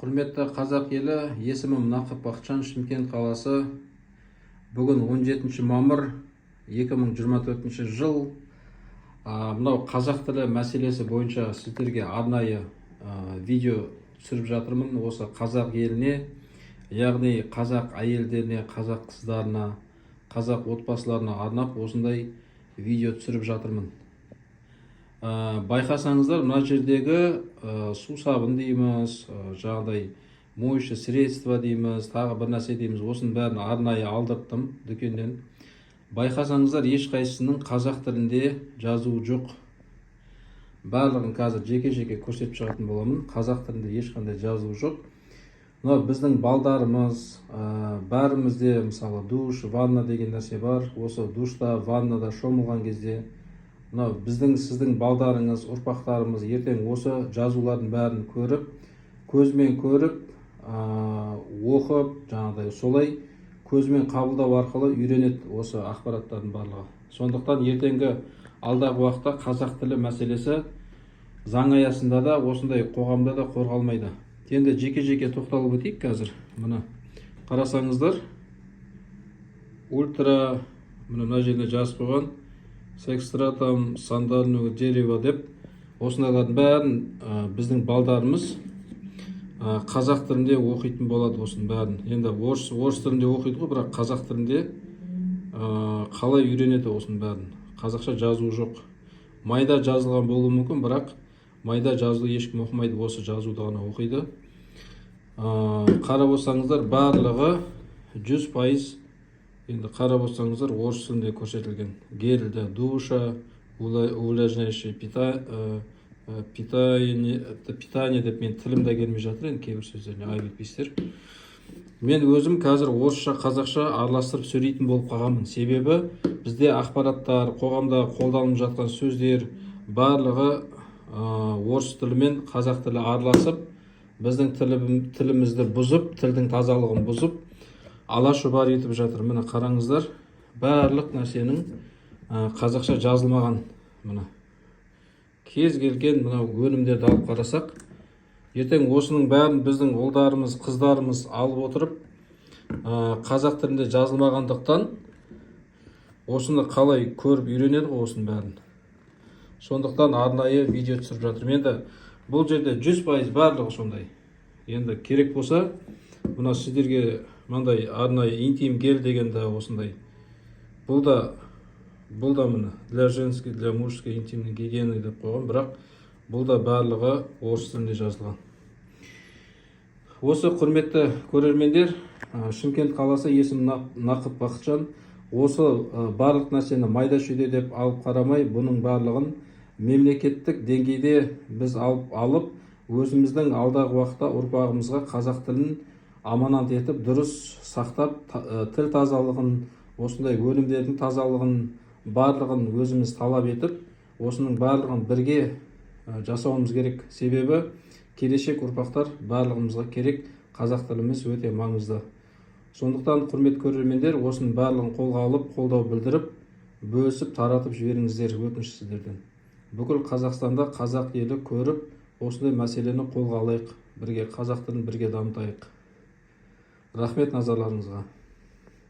Құрметті қазақ елі, есімім Нақып Бақытжан, Шымкент қаласы. Бүгін 17 мамыр 2024 жыл. Мынау қазақ тілі мәселесі бойынша сіздерге арнайы видео түсіріп жатырмын. Осы қазақ еліне, яғни қазақ әйелдеріне, қазақ қыздарына, қазақ отбасыларына арнап осындай видео түсіріп жатырмын. Байқасаңыздар, мына жердегі сусабын дейміз, жаңағыдай моющее средство дейміз, тағы бір нәрсе дейміз, осының бәрін арнайы алдырттым дүкеннен. Байқасаңыздар, ешқайсысының қазақ тілінде жазуы жоқ. Барлығын қазір жеке жеке көрсетіп шығатын боламын. Қазақ тілінде ешқандай жазуы жоқ. Мынау біздің балдарымыз, бәрімізде, мысалы, душ, ванна деген нәрсе бар. Осы душта, ваннада шомылған кезде мынау біздің, сіздің балдарыңыз, ұрпақтарымыз ертең осы жазулардың бәрін көріп, көзімен көріп, оқып, жаңағыдай солай көзімен қабылдау арқылы үйренеді осы ақпараттардың барлығы. Сондықтан ертеңгі алдағы уақытта қазақ тілі мәселесі заң аясында да, осындай қоғамда да қорғалмайды. Енді жеке жеке тоқталып өтейік қазір. Мына қарасаңыздар, ультра, міне, мына жерде жазып қойған «с экстрактом сандального дерева» деп. Осындайлардың бәрін біздің балдарымыз қазақ тілінде оқитын болады осының бәрін. Енді орыс тілінде оқиды ғой, бірақ қазақ тілінде қалай үйренеді осының бәрін? Қазақша жазуы жоқ. Майда жазылған болуы мүмкін, бірақ майда жазуды ешкім оқымайды, осы жазуды ғана оқиды. Қарап отырсаңыздар, барлығы 100%, енді қарап отырсаңыздар, орыс тілінде көрсетілген. Гель для душа, увлажняющий питание деп, мен тілім де келмей жатыр енді кейбір сөздеріне, айып етпейсіздер. Мен өзім қазір орысша, қазақша араластырып сөйлейтін болып қалғанмын, себебі бізде ақпараттар, қоғамда қолданылып жатқан сөздер барлығы орыс тілі мен қазақ тілі араласып, біздің тілімізді бұзып, тілдің тазалығын бұзып, ала шұбар етіп жатыр. Міне, қараңыздар, барлық нәрсенің қазақша жазылмаған. Міне, кез келген мынау өнімдерді алып қарасақ, ертең осының бәрін біздің ұлдарымыз, қыздарымыз алып отырып, қазақ тілінде жазылмағандықтан, осыны қалай көріп үйренеді ғой осының бәрін? Сондықтан арнайы видео түсіріп жатырмын. Енді бұл жерде 100% барлығы сондай. Енді керек болса, мына сіздерге мынандай арнайы интим гель деген де осындай. Бұл да міне, «для женской, для мужской интимной гигиены» деп қойған, бірақ бұл да барлығы орыс тілінде жазылған. Осы, құрметті көрермендер, Шымкент қаласы, есімім Нақып Бақытжан. Осы барлық нәрсені майда шүйде деп алып қарамай, бұның барлығын мемлекеттік деңгейде біз алып, өзіміздің алдағы уақытта ұрпағымызға қазақ тілін аманат етіп, дұрыс сақтап, тіл тазалығын, осындай өнімдердің тазалығын, барлығын өзіміз талап етіп, осының барлығын бірге жасауымыз керек. Себебі келешек ұрпақтар барлығымызға керек, қазақ тіліміз өте маңызды. Сондықтан, құрметті көрермендер, осының барлығын қолға алып, қолдау білдіріп, бөлісіп, таратып жіберіңіздер, өтініш сіздерден. Бүкіл Қазақстанда қазақ елі көріп, осындай мәселені қолға алайық бірге, қазақ тілін бірге дамытайық. Рахмет назарларыңызға.